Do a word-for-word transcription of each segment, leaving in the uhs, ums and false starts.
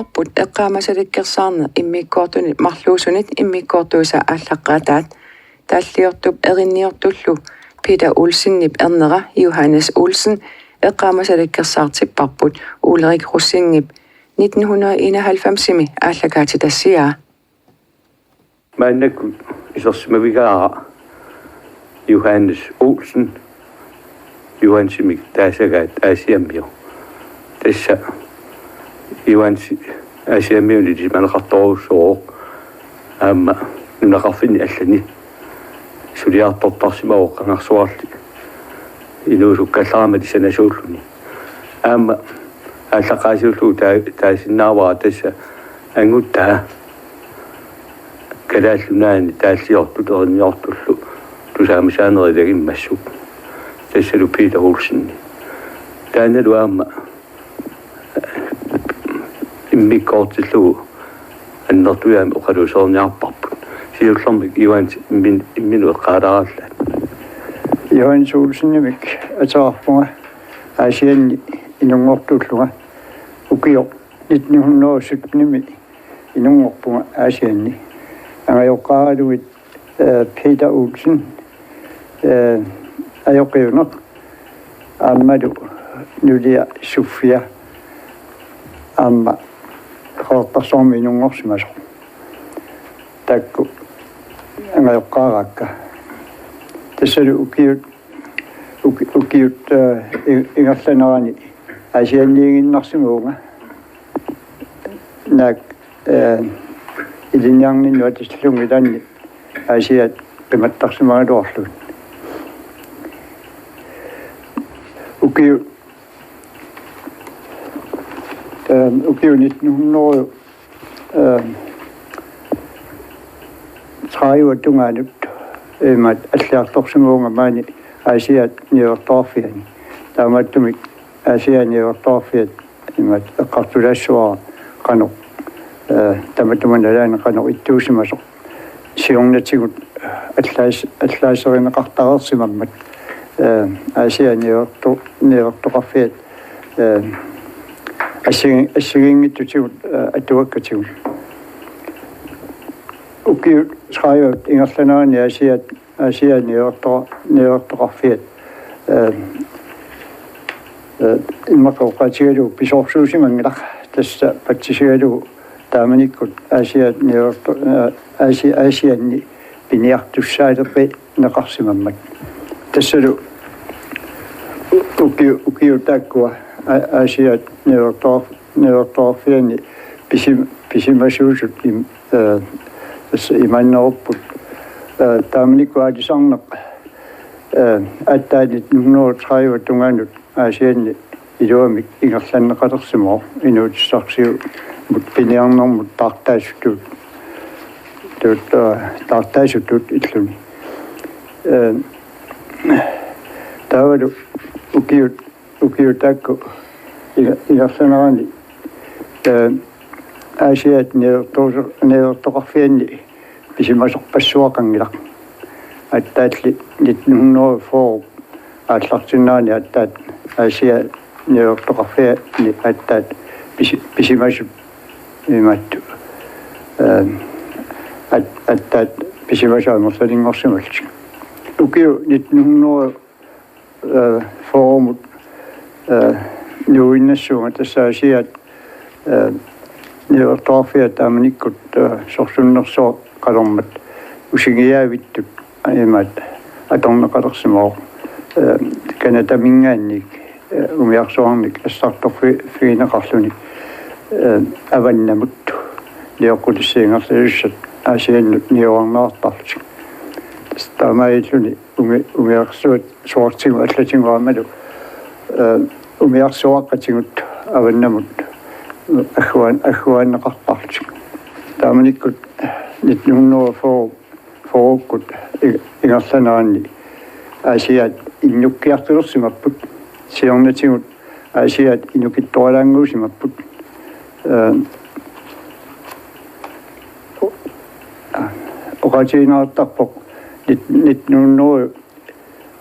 Eqqaamasalikkersaarneq immikkoortunit marluusunit immikkoortuisa aallaqqaataat. Taalliortup erinniortullu Peter Olsenip ernera Johannes Olsen eqqaamasalikkersaartipparput Ulrik Rosingip nitten hundrede enoghalvfemsimi aallakaatitassiaa. Maannakkut isersimavigaara Johannes Olsen, Johansimik taasagaat Aasiammiu. Tassa Johansi Aasiammiuni ilisimaneqartorujussuuvoq aamma nunaqarfinni allani suliartortarsimavoq qangarsuarli inuusukkallarama sanasuulluni. Aamma aallaqqaasiullugu taa-, taasinnaavara tassa angutaa Kalaallit Nunaanni taalliortut erinniortullu tusaamisaanerit ilagimmassuk. Tassalu Peter Olsen. Taannalu aamma immikkoortillugu annertujaami oqaluuserniarparput. Siullermik Johansi immin-, imminut eqqaalaarallaat. Johannes Olsenimik ateqarpunga Aasianni inunngortuullunga. Ukioq nitten hundrede syttenimi inunngorpunga Aasianni. Angajoqqaaralugit, eh, Peter Olsen, eh, ajoqiuneq aammalu nulia Sofia aamma Qeqertarsuarmi inunngorsimasoq. Taakku angajoqqaaraakka. Tassalu ukiut, uki-, ukiut, eh, i-, ingerlanerani Aasianniiginnarsimavunga. Naak, eh, ilinniarninnut atissallugu ilaanni Aasiaat qimattarsimagaluarlugit. Ukiu-, eh, ukiut nitten hundrede, eh, tredive tungaanut imaat alliartorsimavunga maani Aasiaat niuertoqarfiani. Taamaattumik Aasiaat niuertoqarfiat imaat eqqartulaassavara qanoq, eh, tamatuma nalaani qanoq ittuusimasoq. Siornatigut allaas-, allaaserineqartareersimammat, eh, Aasiaat niuerto-, niuertoqarfiat, eh, assigi-, assigiinngitsutigut, eh, atuakkatigut. Ukiut tredive ingerlanerani Aasiaat Aasiaat niuerto-, niuertoqarfiat, eh, eh, immaqa oqaatigalugu pisoorsuusimanngilaq, tassa patsisigalugu taamanikkut Aasiaat niuerto-, eh, Aasi-, Aasianni piniartussaalerpineqarsimammat. Tassalu ukiu-, ukiut taakkua A-, Aasiaat niuertoqar-, niuertoqarfianni pisim-, pisimasuusut im-, eh, tassa imaannerupput. Eh, taamanikkut aalisarneq, eh, aatsaat nitten hundrede tredive tungaanut Aasianni iluamik ingerlanneqalersimavoq inuutissarsiummut piniarnermut taartaasutut, tut-, eh, taartaasutut illuni. Eh, taavalu ukiut ukiut taakku iga-, igarsanerani, eh, Aasiaat niuertoqar-, niuertoqarfianni pisimasorpassuaqanngilaq. Aatsaalli nitten hundrede fyrre aallartinnerani aatsaat Aasiaat niuertoqarfianni aatsaat pisi-, pisimasut imaattoq, eh, at-, aatsaat pisimasut amerlalinngorsimallutik. Ukiut nitten hundrede eh, fyrremut, eh, nuuinnassuunga tassa Aasiaat, eh, niuertoqarfiat taamanikkut, eh, sorsunnersuaqalermat usingiaavittut imaat atorneqalersimavoq, eh, Canadaminngaanniit, eh, umiarsuarnik assartorfi-, figineqarluni, eh, avannamut nioqqutissat ingerlasussat Aasiannut niuerneqartarlutik. Tassa taamaalilluni umi-, umiarsuat suartigut allatigut aammalu, eh, umiarsuaqqatigut avannamut agguaan-, agguaanneqartarlutik. Taamanikkut nitten hundrede fyrre, fyrreukkut i-, ingerlaneranni Aasiaat innukkiartulersimapput. Siornatigut Aasiaat inukittoralaannguusimapput. Eh, oqaatigineqartarpoq nit-, nitten hundrede,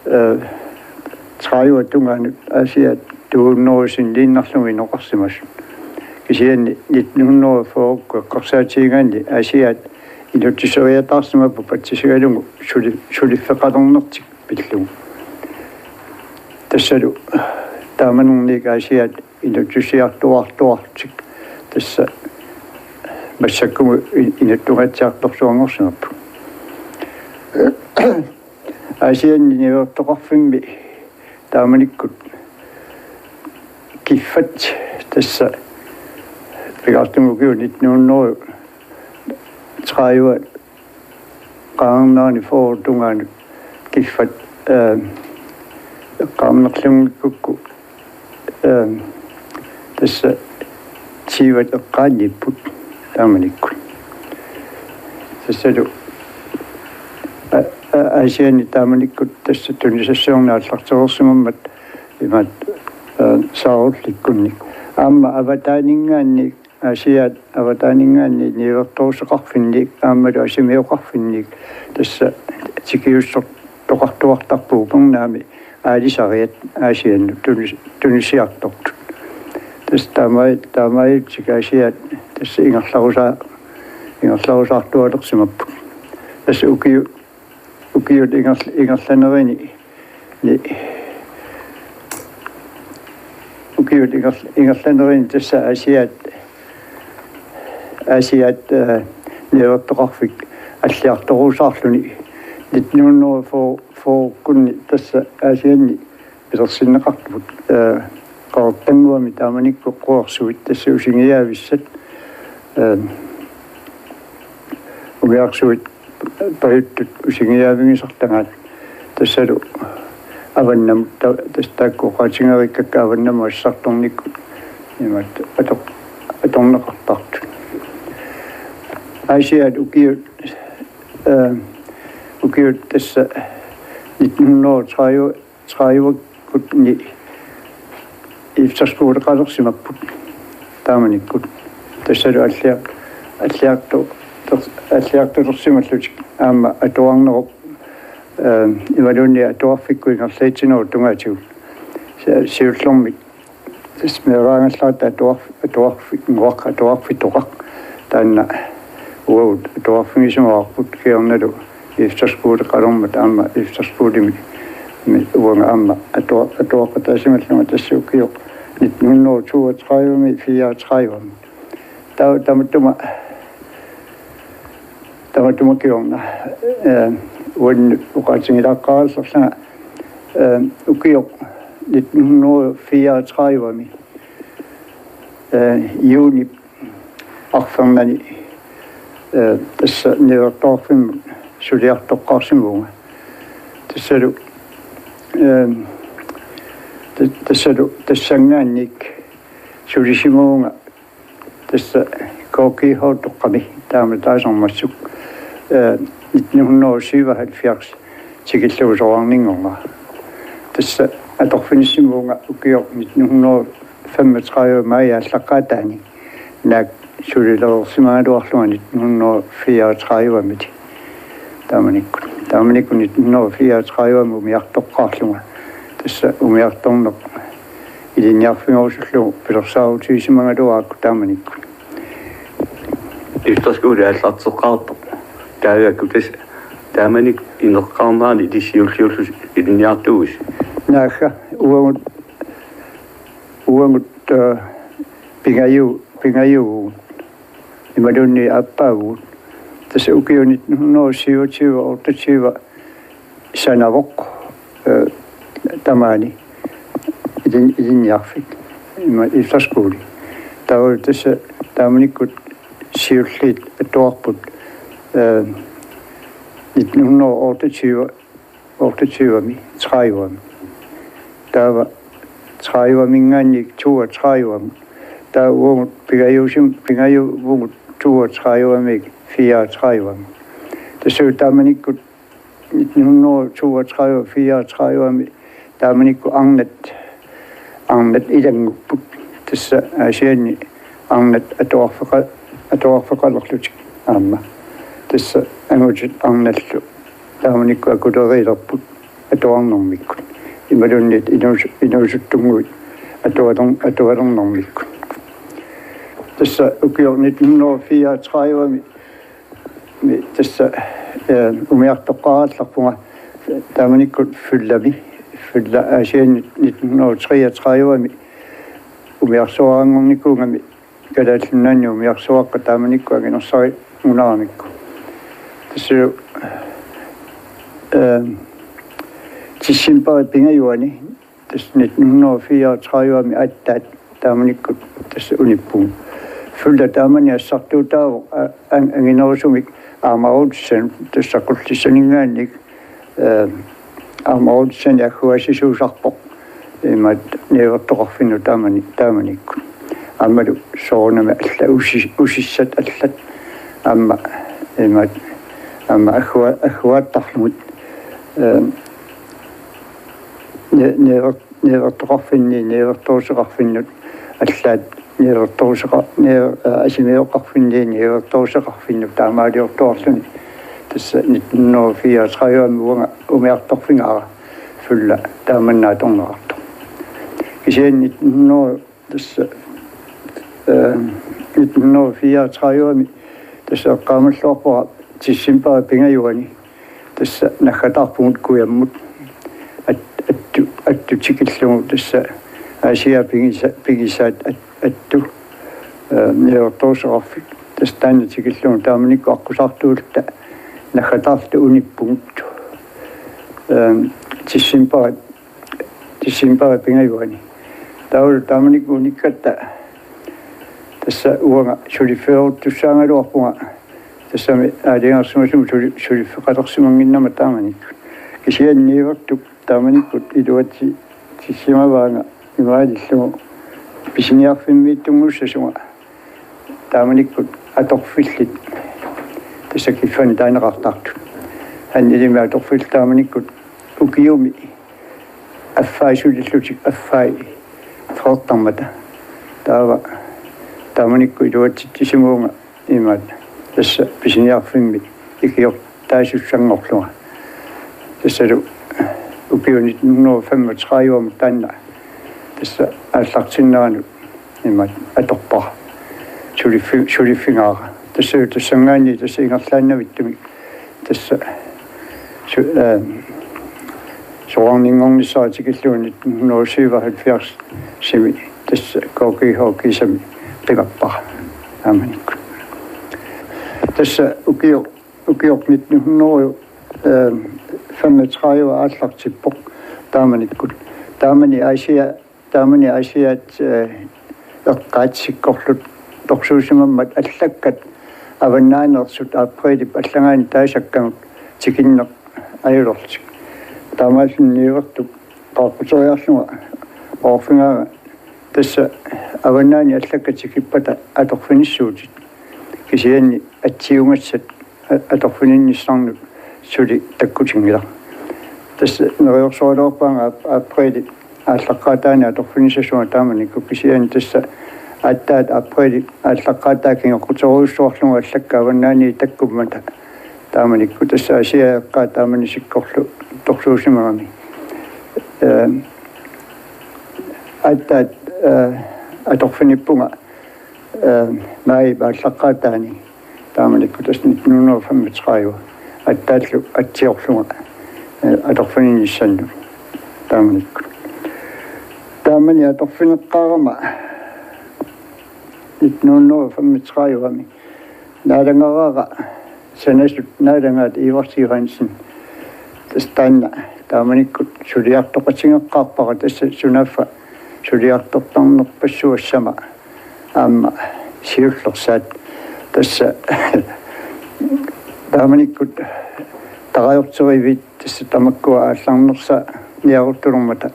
eh, tredive tungaanut Aasiaat to hundrede sinniinnarlugu inoqarsimasut. Kisianni nitten hundrede og fyrre eqqarsaatigigaanni Aasiaat inutsiseriataarsimapput patsisigalugu suli-, suliffeqalernertik pillugu. Tassalu taamanernik Aasiaat inutsisiartuaartuartik tassa massakkumut i-, inuttungaatsiartorsuanngorsimapput. Aasianni niuertoqarfimmi taamanikkut kiffat tassa pigaartumik ukiut nitten hundrede tredive qaangernerani fyrre tungaanut kiffat, eh, eqqaamnerlunngikkukku, eh, tassa tyvet eqqaaniipput taamanikkut. Tassalu a-, a-, Aasianni taamanikkut tassa tunisassiorneq aallartereersimammat imaat, eh, saarullikkunnik. Aamma avataaninngaanniit Aasiaat avataaninngaanniit niuertoruseqarfinnik aammalu asimioqarfinnik tassa tikiussortoqartuartarpugut, upernaami aalisariat Aasiannut tunis-, tunisiartortut. Tassa taamai-, taamaalillutik Aasiaat tassa ingerlarusaa-, ingerlarusaartualersimapput. Tassa ukiu-, ukiut ingerl-, ingerlanerini, ni-, ukiut ingerl-, ingerlanerini tassa Aasiaat, Aasiaat, eh, niuertoqarfik alliartorusaarluni nitten hundrede fyrre-, fyrrekkunni tassa Aasianni pilersinneqartut, eh, Qaqortannguami taamanikkut quersuit tassa usingiaavissat, eh, umiarsuit pajuttut usingiaavigisartagaat tassalu avannamut ta-, tassa taakku oqaatigereerakku avannamut assartornikkut imaat ator-, atorneqartartut. Aasiaat ukiut, eh, ukiut tassa nitten hundrede tredive tredive-kkunni efterskoleqalersimapput taamanikkut. Tassalu alliar-, alliartu-, alliartulersimallutik aamma atuarnerup, eh, imaluunniit atuarfikkut ingerlatsinerup tungaatigut. Si-, siullermik tassa meeraagallaratta atuarf-, atuarfi-, nuaq-, atuarfitoqaq. Taanna uagut atuarfigisimavarput kingornalu efterskoleqalermat aamma efterskolemi mi-, uanga aamma atua-, atuaqataasimallunga tassa ukioq nitten hundrede toogtredive-mi fireogtredive-mi. Ta-, tamatuma Tamatuma kingorna, eh, uannut oqaatigilaaqqaarallarlanga, eh, ukioq nitten hundrede fireogtredive-mi, eh, juunip arfernani, eh, tassa niuertoqarfimmut suliartoqqaarsimavunga. Tassalu, eh, ta-, tassalu tassanngaanniit sulisimavunga tassa K G H-toqqami taama taasarmassuk, eh, nitten hundrede syvoghalvfjerds tikillugu soraarninngornera. Tassa atorfinissimavunga ukioq nitten hundrede femogtredive maajip aallaqqaataani naak sulilereersimagaluarlunga nitten hundrede fireogtredive-mit. Taamanikkut. Taamanikkut nitten hundrede fireogtredive-mi umiartoqqaarlunga. Tassa umiartorneq ilinniarfigerusullugu pilersaarutigisimagalugakku taamanikkut. Efterskole aallarteqqaartoq. Taagakku tassa taamanikkut ineqqaarnerani ilissi siulliullusi ilinniartuusi. Naagga uagut, uagut, eh, pingajuat, pingajuat imaluunniit aappaavugut. Tassa ukioq nitten hundrede syvogtyve otteogtyve sanavoq, eh, tamaani ilin-, ilinniarfik. Ima efterskole. Taava tassa taamanikkut siulliit atuarput, eh, nitten hundrede otteogtyve otteogtyve-mi, tredive-mi. Taava tredive-minngaanniit toogtredive-mi. Taava uagut pingajuusim-, pingajuuvugut toogtredive-miit fireogtredive-mi. Tassa taamanikkut nitten hundrede toogtredive fireogtredive-mi taamanikkut arnat, arnat ilanngupput. Tassa Aasianni arnat atuarfeqa-, atuarfeqalerlutik aamma. Tassa angutit arnallu taamanikkut akuleriilerput atuarnermikkut. Imaluunniit inuus-, inuusuttunnguit atualer-, atualernermikkut. Tassa ukioq nitten hundrede og fireogtredive-mi mi tassa, eh, umiartoqqaarallarpunga taamanikkut Fyllami, Fylla Aasianni nitten hundrede og treogtredive-mi umiarsuaranngornikuugami Kalaallit Nunaanni umiarsuaqqat taamanikkut anginersarinngunaramikku. Tassa, eh, decembarip pingajuani tassa nitten hundrede og fireogtredive-mi aatsaat taamanikkut tassa unippugut. Fylla taamani assartuutaavoq a-, an-, anginerusumik aamaruutissani tassa Qullissaninngaanniit, eh, aamaruutissani agguaassisuusarpoq imaattoq niuertoqarfinnut taamani, taamanikkut. Aammalu soorunami allat usi-, usissat allat aamma imaattoq aamma aggua-, agguaattarlugit, eh, ni-, niuer-, niuertoqarfinni, niuertoruseqarfinnut, allaat niuertoruseqa-, niu-, aa, asimioqarfinni, niuertoruseqarfinnut taamaaliortuarluni. Tassa nitten hundrede og fireogtredive-mi uanga umiartorfigaara Fylla taamanna atorneqartoq. Kisianni nitten hundrede, tassa, eh, nitten hundrede og fireogtredive-mi tassa eqqaamalluarpara decembarip pingajuani tassa naggataarpugut kujammut at-, attu, attu tikillugu tassa Aasiaat pigisa-, pigisaat at-, attu, eh, niuertoruseqarfik. Tassa taanna tikillugu taamanikkut aqqusaartulluta naggataarluta unippugut, eh, decembarip, decembarip pingajuani. Taavalu taamanikkut unikkatta tassa uanga suliffigeruttussaagaluarpunga tassami aalajangersimasumik suli-, suliffeqalersimannginnama taamanikkut. Kisianni niuertup taamanikkut iluatsitsimavaanga imaalillugu pisiniarfimmiittunngussasunga taamanikkut atorfillit tassa kiffaannit taaneqartartut. Handilimi atorfillit taamanikkut ukiumi affai sulillutik affai treertarmata. Taava taamanikkut iluatsitsisimavunga imaattoq tassa pisiniarfimmi ikiortaasussanngorlunga. Tassalu ukiuni nitten hundrede og femogtredive-mut taanna tassa aallartinneranut imaattoq atorpara. Suliffi-, suliffigaara. Tassalu tassanngaanniit tassa ingerlaannavittumik tassa su-, eh, soraarninngornissara tikillugu nitten hundrede og syvoghalvfjerds-imi tassa K G H kiisami qimappara taamanikkut. Tassa ukioq, ukioq nitten hundrede og femogtredive aallartippoq taamanikkut. Taamani Aasiaat, taamani Aasiaat, eh, eqqaat sikkorlutorsuusimammat allakkat avannaaneersut aprilip allagaani taasakkanut tikinneq ajulerlutik. Taamaalluni niuertup qaaqquteriarlunga oqarfigaanga tassa avannaani allakkat tikippata atorfinissuutit. Kisianni atsiugassat a-, atorfininnissannut suli takkutinngilaq. Tassa neriorsoraluarpaanga ap-, aprilip aallaqqaataani atorfinissasunga taamanikkut, kisianni tassa aatsaat aprilip aallaqqaataa kingoqquterujussuarlugu allakkat avannaani takkummata taamanikkut tassa Aasiaat eqqaat taamani sikkorlutorsuusimagami. Eh, aatsaat, eh, atorfinippunga, eh, maajip aallaqqaataani taamanikkut tassa nitten hundrede og femogtredive aatsaallu atsiorlunga, eh, atorfininnissannut taamanikkut. Taamani atorfineqqaarama nitten hundrede og femogtredive-mi naalagaraara sanasut naalagaat Ivarsi Johansen. Tassa taanna taamanikkut suliartoqatigeqqaarpara, tassa sunaaffa suliartortarnerpassuassama aamma siullersaat. Tassa taamanikkut tarajorteriviit tassa tamakkua aallarnersaaniaruttulermata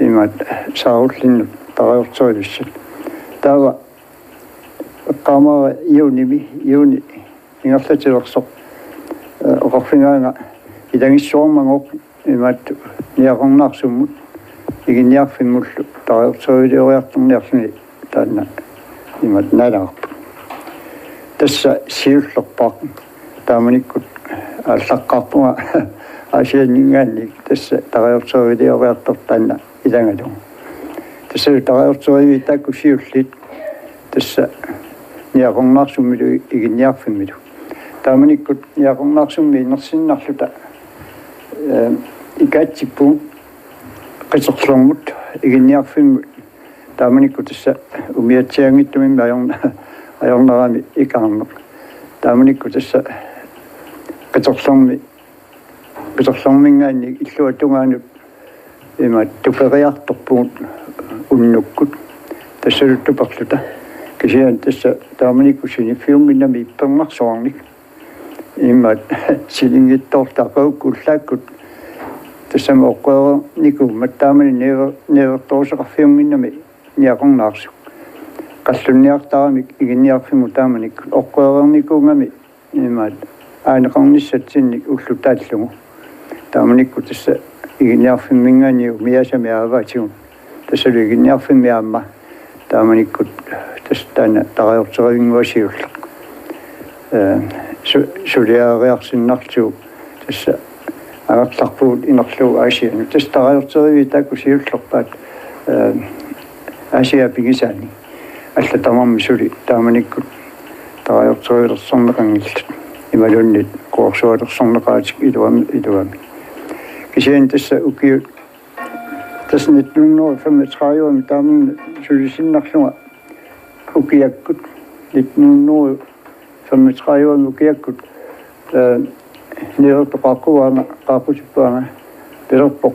imaattoq saarullinnut tarajorterivissat. Taava eqqaamavara juunimi, juuni ingerlatilersoq, eh, oqarfigaanga ilagissuarmagooq imaattoq niaqornaarsummut Iginniarfimmullu tarajorterivilioriartorniarluni taanna imaattoq naalagarput. Tassa siullerpaaq taamanikkut aallaqqaarpunga Aasianninngaanniit tassa tarajorterivilioriartoq taanna ilagalugu. Tassa tarajorteriviit taakku siulliit tassa Niaqornaarsummilu Iginniarfimmilu. Taamanikkut Niaqornaarsummi inersinnarluta, eh, ikaatsippugut Qiterlermut Iginniarfimmut. Taamanikkut tassa umiatsiaanngitsumimmi ajorna-, ajornarami ikaarneq. Taamanikkut tassa Qiterlermi, Qiterlerminngaanniit illuatungaanut ima tuperiartorpugut unnukkut. Tassalu tuperluta. Kisianni tassa taamanikkut siniffiunnginnami ippernarsuarnik. Imaat silinngitsoortaqaukku ullaakkut. Tassami oqqoreernikuummat taamani niuer-, niuertoruseqarfiunnginnami Niaqornaarsuk. Qallunniartaramik Iginniarfimmut taamanikkut oqqoreernikuugami imaat aaneqarnissatsinnik ullut taallugu. Taamanikkut tassa Iginniarfimminngaanniit umiaasami aavaatigut. Tassalu Iginniarfimmi aamma taamanikkut tassa taanna tarajorterivinnguaq siulleq. Eh, su-, suliariarsinnarlugu tassa angerlarpugut inerlugu Aasianut. Tassa tarajorteriviit taakku siullerpaat, eh, Aasiaat pigisaanni. Allat tamarmik suli taamanikkut tarajorterivilersorneqanngillat. Imaluunniit quersualersorneqaratik iluami, iluami. Kisianni tassa ukiut, tassa nitten hundrede og femogtredive taamani sulisinnarlunga ukiakkut, nitten hundrede og femogtredive ukiakkut, eh, niuertoq qaaqquvaanga, qaaqqutippaanga, pilerpoq: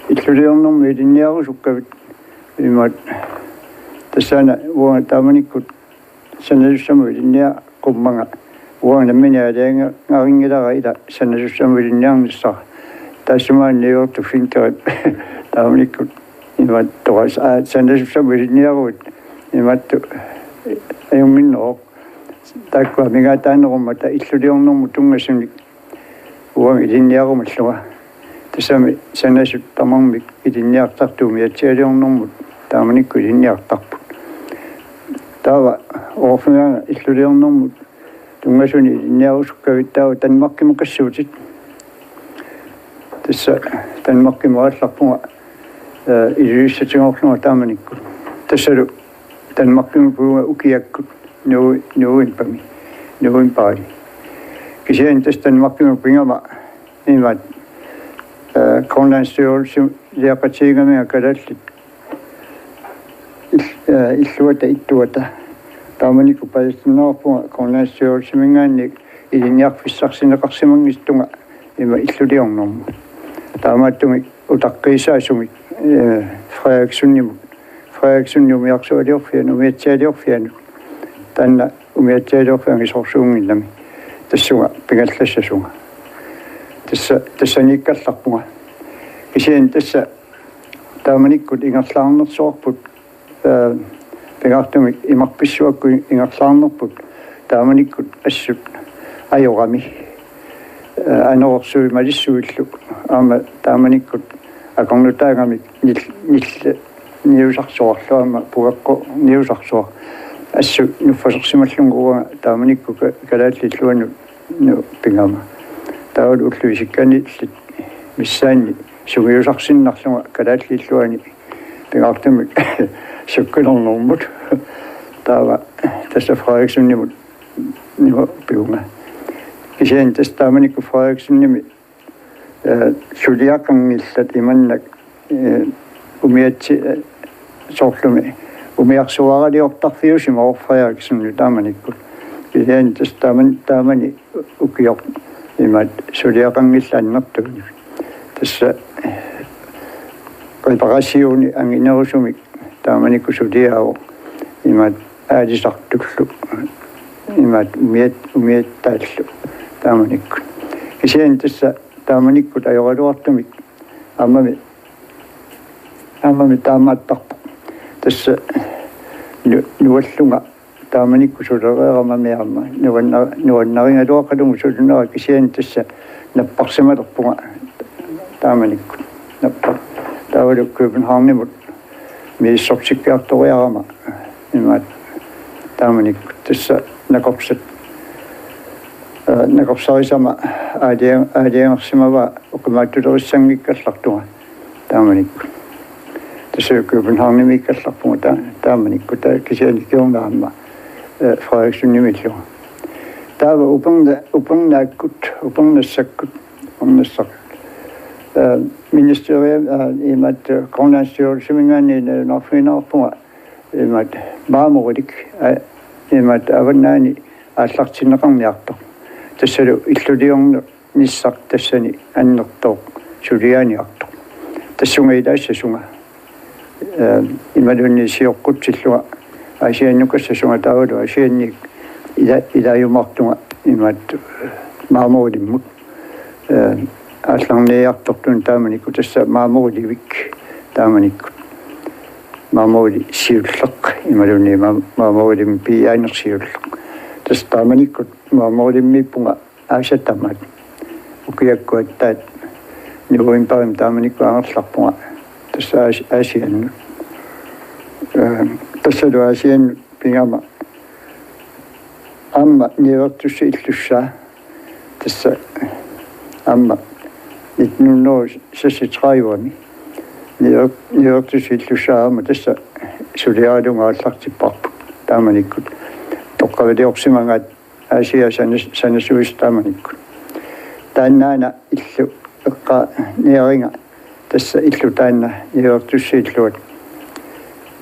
Illuliornermut ilinniarusukkavit. Imaat, tassaana uanga taamanikkut sanasussamut ilinniaqummanga. Uanga nammineq aalajangaarinngilara ila sanasussamut ilinniarnissara. Taassuma niuertoq Finkerip taamanikkut imaattoq, aa, sanasussamut ilinniaruit imaattoq ajunnginneroq. Taakkua amigaataanerummata illuliornermut tunngasunik uanga ilinniarumallunga. Tassami sanasut tamarmik ilinniartartut umiatsialiornermut taamanikkut ilinniartarput. Taava oqarfigaanga illuliornermut tunngasunik ilinniarusukkavit taava Danmarkimukassuutit. Tassa Danmarkimut aallarpunga, eh, Ilulissatigoorlunga taamanikkut. Tassalu Danmarkimut pivunga ukiakkut nuu-, novembari, novembari. Kisianni tassa Danmarkimut pigama imaat, eh, Grønlandsstyrelsen liaqatigigaminga kalaallit ill-, eh, illuata ittuata. Taamanikkut paasitinneqarpunga Grønlandsstyrelseminngaanniit ilinniarfissarsineqarsimanngitsunga ima illuliornermut. Taamaattumik utaqqiisaasumik, eh, Frederikssundimut, Frederikssundip umiarsualiorfianut, umiatsialiorfianut, taanna umiatsialiorfianngitsorsuunnginnami. Tassunga pingallassasunga. Tassa, tassaniikkallarpunga. Kisianni tassa taamanikkut ingerlaarnersuarput, eh, pingaartumik imarpissuakkut ingerlaarnerput taamanikkut assut ajorami. Eh, anorersuit malissuillu aamma taamanikkut akornutaagamik nil-, nil-, niusarsuarlu aamma pugeqqorniusarsuaq. Assut nuffasersimallunga uanga taamanikkut ka-, kalaallit illuanut nu-, pigama. Taavalu ullut isikkanillit missaanni sungiusarsinnarlunga kalaallit illuanni pingaartumik sukkulornermut. Taava tassa Frederikssundimut nua pivunga. Kisianni tassa taamanikkut Frederikssundimi, eh, suliaqanngillat imannak, eh, umiatsi-, eh, soorlumi umiarsuaraliortarfiusimavoq Frederikssundip taamanikkut. Kisianni tassa taaman-, taamani ukioq imaat suliaqanngillat annertuumik. Tassa reparationi anginerusumik taamanikkut suliaavoq imaat aalisartullu imaat umiat-, umiattaallu taamanikkut. Kisianni tassa taamanikkut ajoraluartumik aammami, aammami taamaattarpoq. Tassa nu-, nuallunga taamanikkut sulereeramami aamma nuanna-, nuannarigaluaqalugu sulinera, kisianni tassa napparsimalerpunga taamanikkut. Nappa-, taavalu Københavnimut misissortikkiartoriarama imaat taamanikkut tassa nakorsat, eh, nakorsarisama aalia-, aalajangersimavaa oqimaatsulerissanngikkallartunga taamanikkut. Tassa Københavnimiikkallarpunga ta-, taamanikkut, taava kisianni kingorna aamma eh, Frederikssundimiillunga. Taava uperna-, upernaakkut, upernassakkut, upernassaq, eh, ministerium, eh, imaattoq, eh, Grønlandsstyrelsiminngaanniit, eh, nalunarfigineqarpunga imaattoq marmorilik, eh, imaattoq avannaani aallartinneqarniartoq. Tassalu illuliornissaq tassani annertooq suliaaniartoq. Tassunga ilaassasunga. Eh, imaluunniit sioqqutsillunga Aasiannukassasunga taavalu Aasianniit ila-, ilaajumaartunga imaattoq marmorilimmut. Eh, aallarniartortunut taamanikkut tassa marmorilivik taamanikkut. Marmorili siulleq imaluunniit ma-, marmorilimmik piiaaneq siulleq. Tassa taamanikkut marmorilimmiippunga aasat tamaat. Ukiakkut aatsaat novembarimi taamanikkut angerlarpunga tassa Aas-, Aasiannut. Eh, tassalu Aasiannut pigama aamma niuertussat illussaa. Tassa aamma nitten hundrede seksogtredive-mi niuer-, niuertussat illussaa aamma tassa suliaralunga aallartipparput taamanikkut. Toqqaviliorsimagaat Aasiaat sanas-, sanasuisa taamanikkut. Taannaana illu eqqaaniariga tassa illu taanna niuertussat illuat.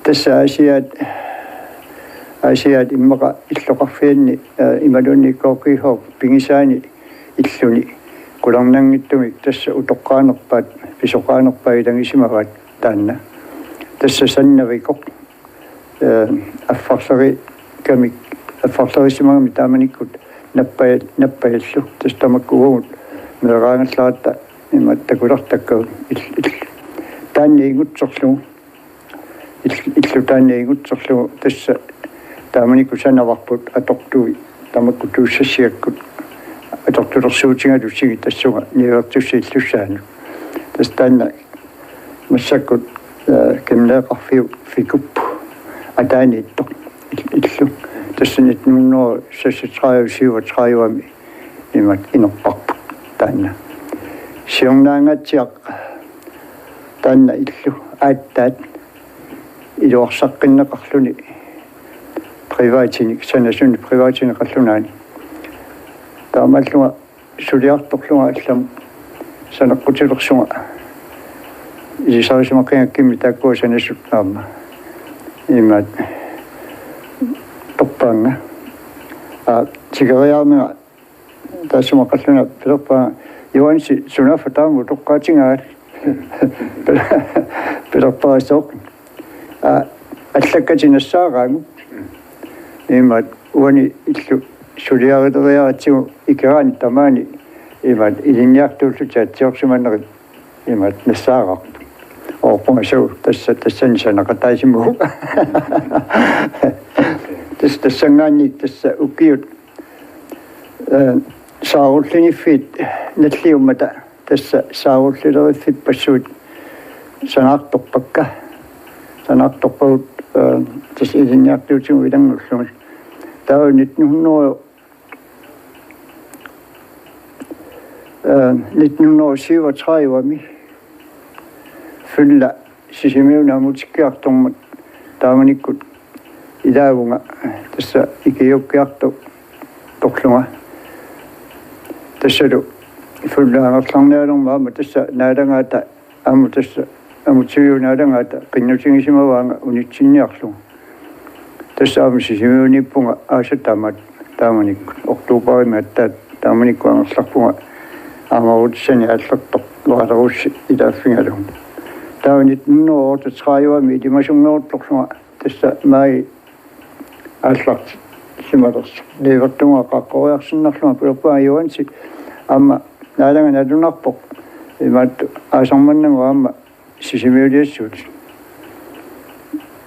Tassa Aasiaat, Aasiaat immaqa illoqarfianni, eh, imaluunniit K G H pigisaani illuni qularnanngitsumik tassa utoqqaanerpaat, pisoqaanerpaat ilagisimavaat taanna. Tassa sannavikoq, eh, affarlerigamik, affarlerisimagami taamanikkut nappaja-, nappajallu, tassa tamakku uagut meeraagallaratta imaattoq takulertakkagut il-, il-, taanna iingutserlugu. Il-, illu taanna iingutserlugu tassa taamanikkut sanavarput atortui tamakku tuussassiakkut atortulersuutigalusigit tassunga niuertussat illussaanut. Tassa taanna massakkut, eh, Kemleeqarfiup Fikup ataaniittoq il-, illu. Tassa nitten hundrede seksogtredive syvogtredive-mi imaattoq inerparput taanna. Siornaangaatsiaq taanna illu aatsaat iluarsaqqinneqarluni privaatinik, sanasunik privaatinik qallunaani. Taamaallunga suliartorlunga allamut saneqqutilersunga ilisarisimaqigakkimmi taakkua sanasut aamma imaattoq torpaannga. Aa, tikeriarnanga taassuma qallunga pilerpara: Johansi, sunaaffa taama utoqqaatigaat? Pilerpara: Sooq? Aa, allakkatit nassaaraagut. Imaattoq uani illu suliarileriaratsigu ikeraanni tamaani imaattoq ilinniartuullutik atsiorsimanerit imaattoq nassaaraarput. Oorpunga: Suu, tassa, tassani sanaqataasimavugut. Tassa tassanngaanniit tassa ukiut, eh, saarulliniffiit nalliummata tassa saarullileriffippassuit sanaartorpakka. Sanaartorpagut, eh, tassa ilinniartuutigut ilanngullugit. Taava nitten hundrede, eh, nitten hundrede syvogtredive-mi Fylla Sisimiuni ammutikkiartormat taamanikkut ilaavunga tassa ikiuukkiartorlunga. Tassalu Fylla angerlarnialermat aamma tassa naalagaata, aamma tassa ammutiviup naalagaata qinnutigisimavaanga unitsinniarlugu. Tassa aamma Sisimiuniippunga aasat tamaat taamanikkut, oktobarimi aatsaat taamanikkut angerlarpunga aamarutissanik aallertorlualerussi ilaaffigalugu. Taava nitten hundrede otteogtredive-mi ilimasunngeruttorlunga tassa maaji aallartissimalersoq niuertuunga qaaqqoriarsinnarlunga pilerpunga: Johansi, aamma naalagaq nalunarpoq, imaattoq aasarmannagu aamma Sisimiuliassuutit.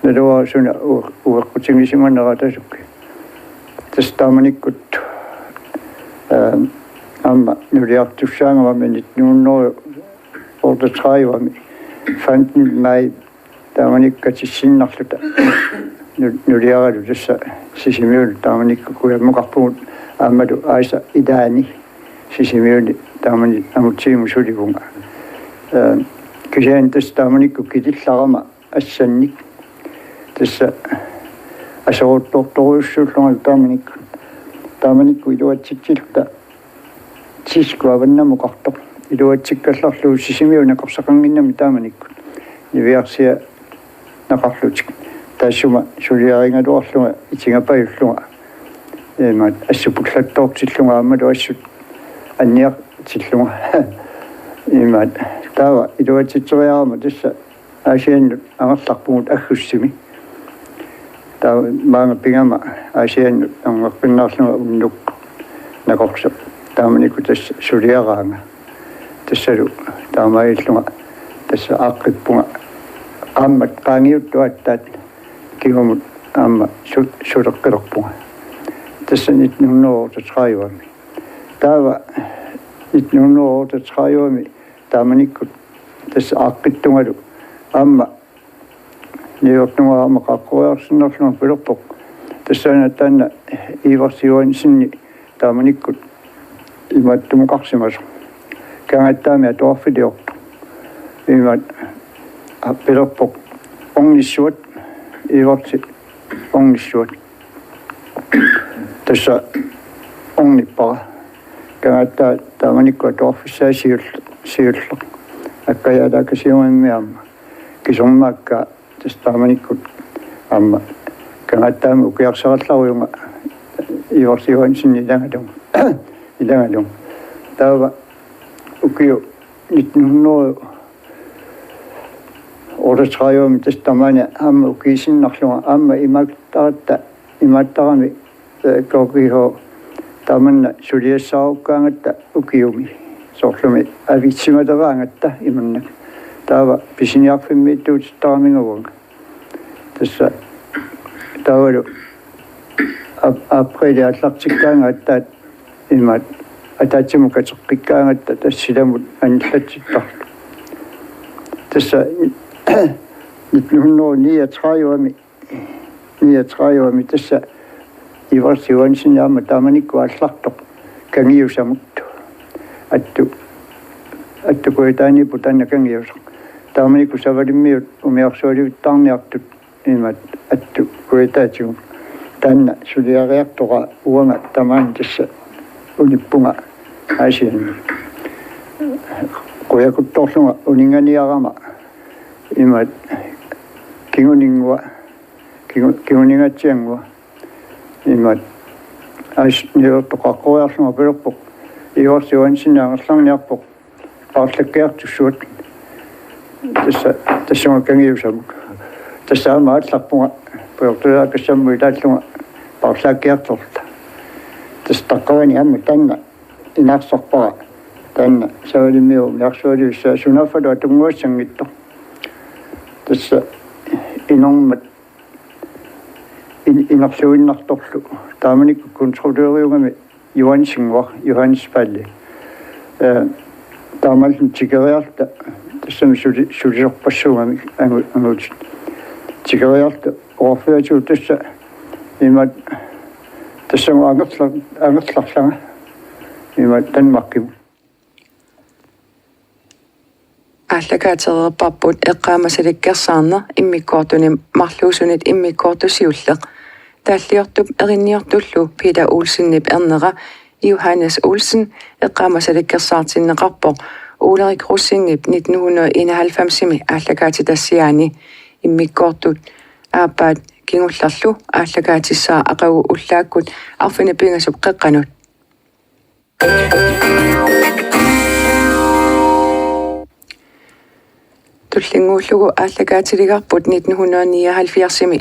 Naluara suna u-, ueqqutigisimanera, tasuki. Tassa taamanikkut, eh, aamma nuliartussaagama nitten hundrede otteogtredive-mi femten maj taamanikkut katissinnarluta nu-, nuliaralu tassa Sisimiunut taamanikkut kujammukarpugut aammalu aasap ilaani Sisimiuni taamani amutsivimmi sulivunga. Eh, kisianni tassa taamanikkut kilillarama assannik tassa aserortortorujussuullunga taamanikkut. Taamanikkut iluatsitsilluta Cisco avannamukartoq. Iluatsikkallarlugu Sisimiut nakorsaqannginnami taamanikkut. Niviarsianaqarlutik. Taassuma suliarigaluarlunga itingapajullunga. Imaat assut pullattoortillunga aammalu assut anniartillunga. Imaat taava iluatsitseriarama tassa Aasiannut angerlarpugut Aggussimi. Taava maanga pigama Aasiannut angerpinnaarlunga unnukkut nakorsaq. Taamanikkut tassa suliaraanga. Tassalu taamaalillunga tassa aaqqippunga. Aamma qaangiuttut aatsaat kingumut aamma su-, suleqqilerpunga. Tassa nitten hundrede og otteogtredive. Taava nitten hundrede og otteogtredive taamanikkut tassa aaqqittungalu aamma niuertunga aamma qaqqoriarsinnarlunga pilerpoq. Tassaana taanna Iversi Johansen taamanikkut imaattumukarsimasoq. Kangaatsiami atuarfiliortoq. Imaat pilerpoq ornissuat, Iversi ornissuat. Tassa ornippara. Kangaatsiaq taamanikkut atuarfissaa siul-, siulleq. Akkajaalaakasiugami aamma. Kisornaakka tassa taamanikkut aamma. Kangaatsiami ukiarsarillarujunga Iversi Johansen ilagalunga. Ilagalunga. Taava ukiut nitten hundrede otteogtredive tassa tamaani aamma ukiisinnarlunga aamma imaattaratta, imaattarami, eh, K G H taamanna suliassaarukkaangatta ukiumi. Soorlumi aviissimaleraangatta imannak. Taava pisiniarfimmiittuutittaramiga uanga. Tassa taavalu ap-, aprilip aallartikkaangatta imaat ataatsimut kateqqikkaangatta tassa silamut anillatsittarlugu. Tassa nitten hundrede niogtredive, niogtredive tassa Iversi Johansen aamma taamanikkut aallartoq Kangiusamut. Attu, Attu Kujataaniippoq taanna Kangiusaq. Taamanikkut Savalimmiut umiarsualivittaarniartut imaat Attu Kujataatigut. Taanna suliariartoq uanga tamaani tassa unippunga Aasiannut. Qujakuttorlunga uninganiarama imaat kinguninngua, kingu-, kinguningaatsianngua. Imaat aasiit niuertoq qaqqoriarlunga pilerpoq. Iversi Johansen angerlarniarpoq. Paarlakkiartussuat. Tassa, tassunga Kangiusamut. Tassa aamma aallarpunga. Pujortulaakassammu ilaallunga paarlaakkiartorluta. Tassa taqqavani aamma taanna inaarsarpara. Taanna Savalimmiut umiarsualivissaa sunaaffalu atunnguassanngitsoq. Tassa inermat in-, inerluinnartorlu. Taamanikkut kontrolløriugami Johansenngua, Johannes Palle. Eh, taamaalilluni tikeriarluta, tassami suli-, sulisorpassuugamik angu-, angutit. Tikeriarluta oqarfiatigut tassa imaat tassami angerla-, angerlarlanga imaat Danmarkimut. Aallakaatereerparput eqqaamasalikkersaarneq immikkoortuni marluusunit immikkoortoq siulleq. Taalliortup erinniortullu Peter Olsenip ernera Johannes Olsen eqqaamasalikkersaartinneqarpoq Ulrik Rosingip nitten hundrede enoghalvfemsimi aallakaatitassiaani. Immikkoortut aappaat kingullerlu aallakaatissaaq aqagu ullaakkut arfineq-pingasup qeqqanut. Tullinnguullugu aallakaatiligarput nitten hundrede nioghalvfjerdsimi